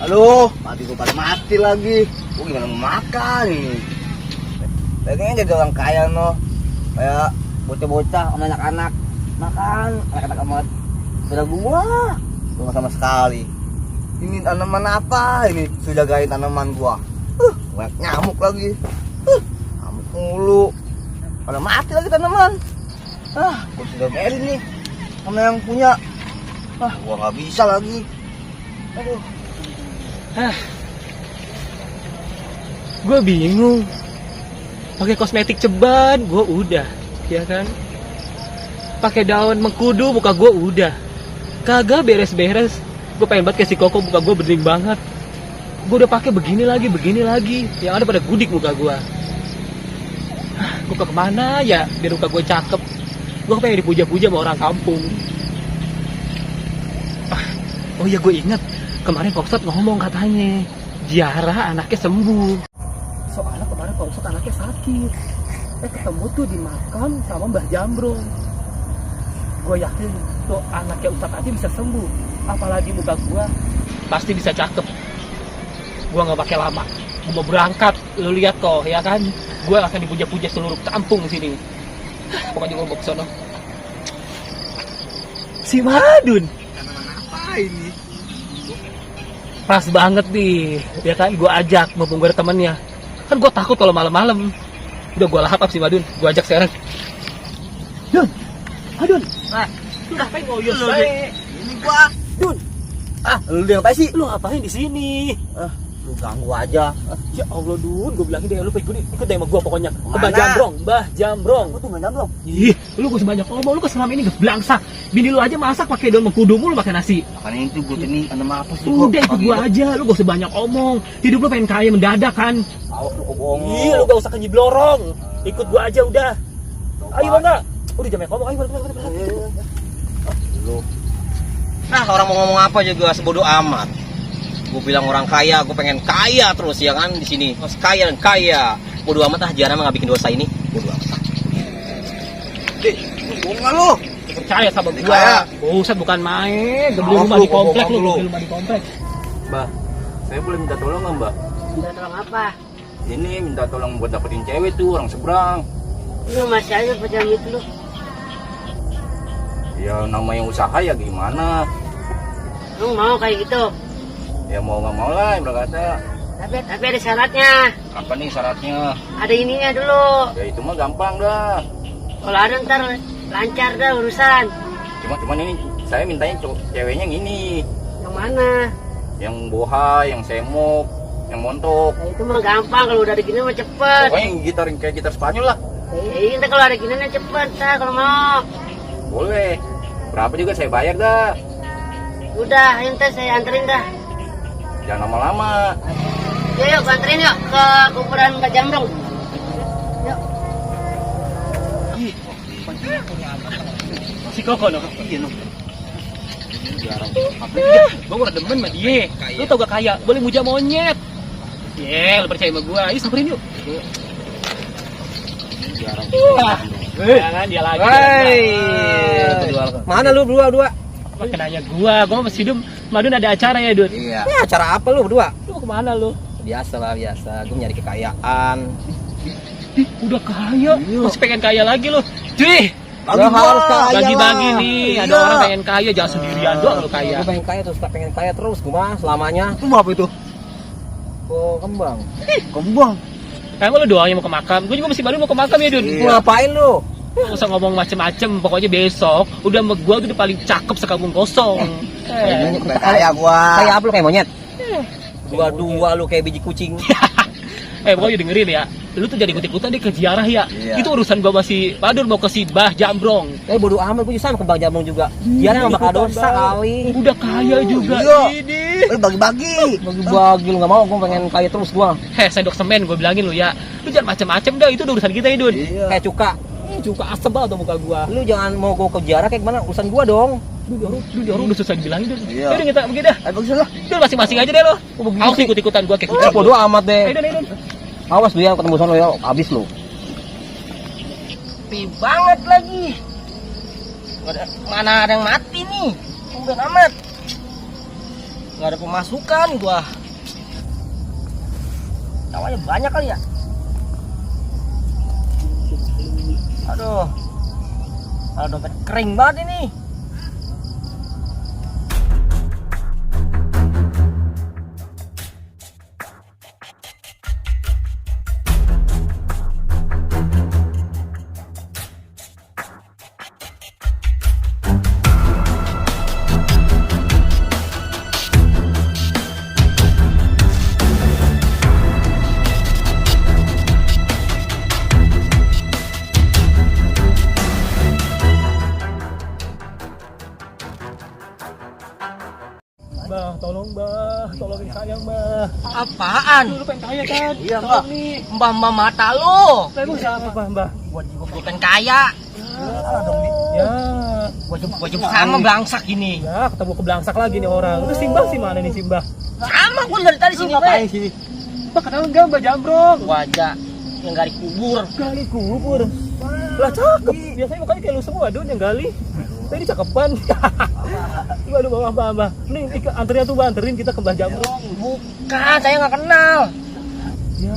Aduh, mati gue pada mati lagi. Gue gimana mau makan ini? Pengen jadi orang kaya no. Kayak bocah-bocah sama anak-anak. Makan, anak-anak amat. Sudah gua belum sama sekali. Ini tanaman apa ini? Sudah jagain tanaman gua. Banyak nyamuk lagi. Nyamuk mulu. Pada mati lagi tanaman. Gua sudah beli nih sama yang punya. Gua nggak bisa lagi. Aduh. Gue bingung. Pakai kosmetik ceban, gue udah, ya kan? Pakai daun mengkudu, muka gue udah. Kagak beres-beres. Gue pengen banget kasih koko, muka gue bening banget. Gue udah pakai begini lagi. Yang ada pada gudik muka gue. Gue kemana ya biar muka gue cakep? Gue pengen dipuja-puja sama orang kampung. Oh iya, gue inget kemarin Pak Ustadz ngomong katanya ziarah anaknya sembuh. Soalnya kemarin Pak Ustadz anaknya sakit. Ketemu tuh di makam sama Mbah Jambrong. Gue yakin tuh anaknya Ustadz aja bisa sembuh. Apalagi muka gue pasti bisa cakep. Gue gak pakai lama. Gue mau berangkat. Lu lihat kok, ya kan? Gue akan dipuja-puja seluruh kampung di sini. Pokoknya gue mau ke sono. Si Madun. Apa ini? Pas banget nih, ya kan? Gue ajak, mumpung gue ada temennya. Kan gue takut kalau malam-malam. Udah gue lahap si Madun, gue ajak sekarang. Dun, Adun, lu ngapain ngoyos bae? Ini gua, Dun, lu yang apa sih? lu ngapain di sini? Lu ganggu aja. Ya Allah Dun, gue bilangin deh, lu ikut deh sama gue pokoknya. Ke Kemana? Mbah Jambrong, Mbah Jambrong. Aku tuh nggak nyambrong. Ih, lu gak sebanyak ngomong, lu selama ini ngebelangsak. Bini lu aja masak pakai daun mengkudu mulu pakai nasi. Makanya itu gue ini tanaman apa sih? Udah ikut gua aja, lu gak usah banyak omong. Hidup lu pengen kaya mendadak kan? Awas lu kok bohong. Iya, lu gak usah kejiblorong. Ikut gua aja udah. Ayo enggak? Udah jangan ngomong, ayo balik. Lu. Nah, orang mau ngomong apa juga sebodoh amat. Gue bilang orang kaya, gue pengen kaya terus ya kan di sini. Terus kaya dan kaya. Bodoh amat jarang nggak bikin dosa ini. Bodoh amat. Bohong nggak lu? Percaya sama gua. Kaya. Buset, bukan main. Udah beli Maaf rumah lu, di komplek bohong lu, lu. beli rumah di komplek. Mbak, saya boleh minta tolong nggak Mbak? Minta tolong apa? Ini minta tolong buat dapetin cewek tuh orang seberang. Lu masih aja pejam itu lu. Ya namanya usaha ya gimana? Lu mau kayak gitu? Ya mau nggak mau lah berkata. Tapi ada syaratnya. Apa nih syaratnya? Ada ininya dulu. Ya itu mah gampang dah. Kalau ada ntar lancar dah urusan. Cuman ini saya mintanya ceweknya yang ini, Yang mana? yang boha, yang semok, yang montok. Nah, itu mah gampang, kalau udah ada gini mah cepet. Pokoknya yang gitar kayak gitar Spanyol lah. Iya, ntar kalau ada gini cepet dah kalau mau. Boleh. Berapa juga saya bayar dah. Udah, ayo ntar saya anterin dah. Jangan lama-lama. Yuk, gua anterin yuk ke kuburan Mbak Jambrong. Yuk. Si Koko no. Iya no. Apa dia? Gua udah demen sama dia. Lu tau gak kaya, boleh muja monyet. Lu percaya sama gua. Ayo samperin yuk. Wah, jangan dia lagi. Mana lu berdua? Apa kenanya gua masih hidup. Madun ada acara ya, Dun? Iya. Acara apa lu berdua? Lu mau kemana lu? Biasa lah, biasa. Gue nyari kekayaan. Udah kaya, masih pengen kaya lagi lu. Cuy, Harus kaya bagi-bagi lah. nih. Iya. Ada orang pengen kaya, jangan sendirian doang lu kaya. Gue pengen kaya terus, pengen kaya terus. Gue mah selamanya. Itu apa itu? Oh, kembang. Kembang? Emang lu doang yang mau ke makam? Gue juga masih baru mau ke makam ya, Dun. Lu ngapain lu? Gak usah ngomong macem-macem, pokoknya besok udah sama gua udah paling cakep sekampung kosong. Kaya gua. Kayak apa lu, kayak monyet? Dua lu kayak biji kucing. Pokoknya dengerin ya. Lu tuh jadi ikut-ikutan deh ke ziarah ya. Iya. Itu urusan gua masih Badur mau ke si Mbah Jambrong. Bodo amat, gue sama kembang jambrong juga. Dia nggak bakal dosa kali. Udah kaya juga Iya. ini. Bagi-bagi. Bagi-bagi lu nggak mau, gue pengen kaya terus gua. Sendok semen gua bilangin lu ya. Lu jangan macem-macem dah, itu udah urusan kita ya, Dun. Kayak cuka. Cuka asem banget tuh muka gua. Lu jangan mau gua ke ziarah kayak gimana, urusan gua dong. Lu jorok udah susah dibilangin, Dun. Iya. Udah kita pergi dah. Ayo bagus lah. Dun masing-masing aja deh lo. Awas ikut-ikutan gua kayak kucing. Bodo amat deh. Ayo, Dun. Awas lu ya, ketemu sono ya, habis lu. Sepi banget lagi. Mana ada yang mati nih. Tumben amat. Nggak ada pemasukan gua. Cawanya banyak kali ya. Aduh. Kalau dompet kering banget ini. Mbah, tolong mbah, tolongin saya mbah. Apaan? Lu pengen kaya kan? Iya, Tolong Mbah. nih. Mbah mata lu. Saya mau siapa mbah? Gua pengen kaya. Ya, Gua sama belangsak gini. ya ketemu kebelangsak lagi nih orang. Lu Simbah sih mana nih Simbah? Sama gua dari tadi sini, Ngapain Be. sini? Mbah kenal enggak Mbah Jambrong? Wajah yang gali kubur. Gali kubur. Lah cakep. Biasanya mukanya kayak lu semua Don yang gali. Tadi cakepan. Waduh mbah. Nih anterin tuh Mbah, anterin kita ke Mbah Jambrong. Bukan, saya nggak kenal. Ya,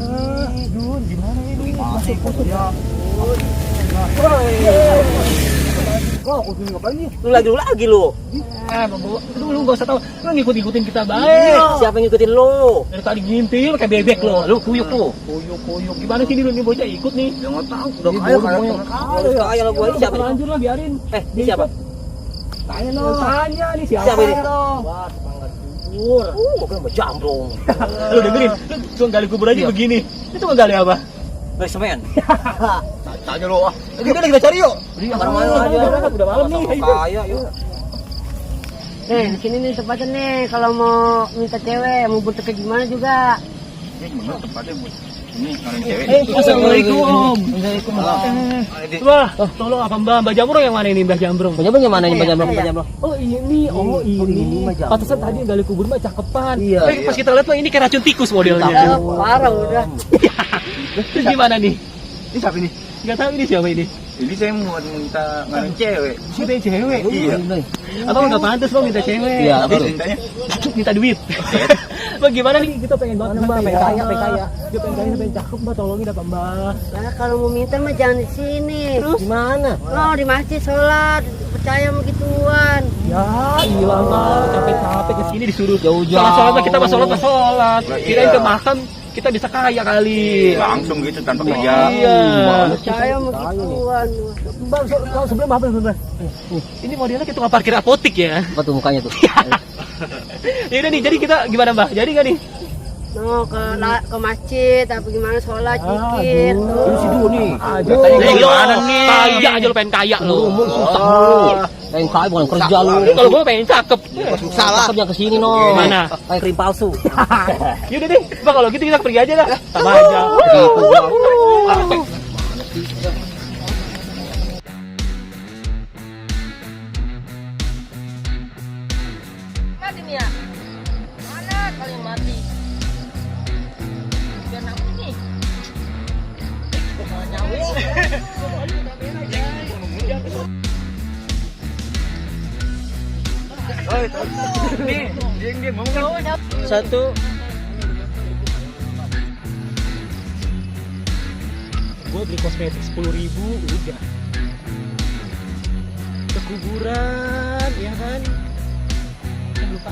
Dun, gimana ini? Masuk foto ya. Kok aku sini ngapain nih? Lu lagi lu. Lu gak usah tahu. Lu ngikut-ngikutin kita baik. Siapa yang ngikutin lu? Dari tadi ngintil kayak bebek lo. Lu kuyuk tuh. Kuyuk. Gimana sih nih bocah ikut nih? Ya nggak tahu. Udah kaya lah gua ini siapa? Lanjut lah biarin. Ini siapa? Tanya no. Tanya nih siapa? Siapa ini? Wah, tetangga kubur. Bukan Mbah Jambrong. Lu dengerin. Lu cuma gali kubur aja begini. Itu mau gali apa? Dari semen. Tanya lu ah. Ini kan kita cari yuk. Malam-malam aja. Udah malam nih. Kaya yuk. Di sini nih tempatnya nih kalau mau minta cewek, mau bentuk kayak gimana juga. Assalamualaikum. Wah, tolong apa Mbah Jambrong yang mana ini Mbah Jambrong? Mbah Jambrong yang mana ini Mbah Jambrong? Oh ini, ini. Mbah Jambrong. Pantesan tadi yang gali kubur mah cakepan. Iya, Pas kita lihat mah ini kayak racun tikus modelnya. Parah udah. Terus gimana nih? Ini siapa ini? Gak tahu ini siapa ini. Ini saya mau minta ngamen cewek. Kita yang cewek. Iya. Abang nggak pantas bang minta cewek. Iya, Habis mintanya. Minta duit. Bang gimana nih kita pengen banget Mbak, pengen kaya. Dia pengen kaya, pengen cakep Mbak, tolongin apa Mbak? Ya kalau mau minta mah jangan di sini. Terus gimana? Oh di masjid sholat, percaya sama gituan. Ya, gila Mbak, capek-capek kesini disuruh Jauh-jauh. sholat kita mah sholat. Kirain ke makam kita bisa kaya kali. Langsung gitu tanpa kerja. Iya. Percaya sama gituan. Bang, sebelah maaf sebelah. Ini modelnya kita nggak parkir apotik ya. Apa tuh mukanya tuh? Ya udah nih, jadi kita gimana Mbak? Jadi nggak nih? No ke masjid apa gimana sholat zikir. Ini si dulu nih. Aduh, gimana nih? Kaya aja lu pengen kaya lu. Susah lu. Pengen kaya bukan kerja lu. Kalau gue pengen cakep. Salah. Cakep yang kesini no. Mana? Kayak krim palsu. Yaudah deh, Bang kalau gitu kita pergi aja dah. Sama aja. Gitu. Mati nih ya. Mana kali mati? Biar aku nih. Satu. Gue beli kosmetik 10.000 udah. Ke kuburan, ya kan? Lupa.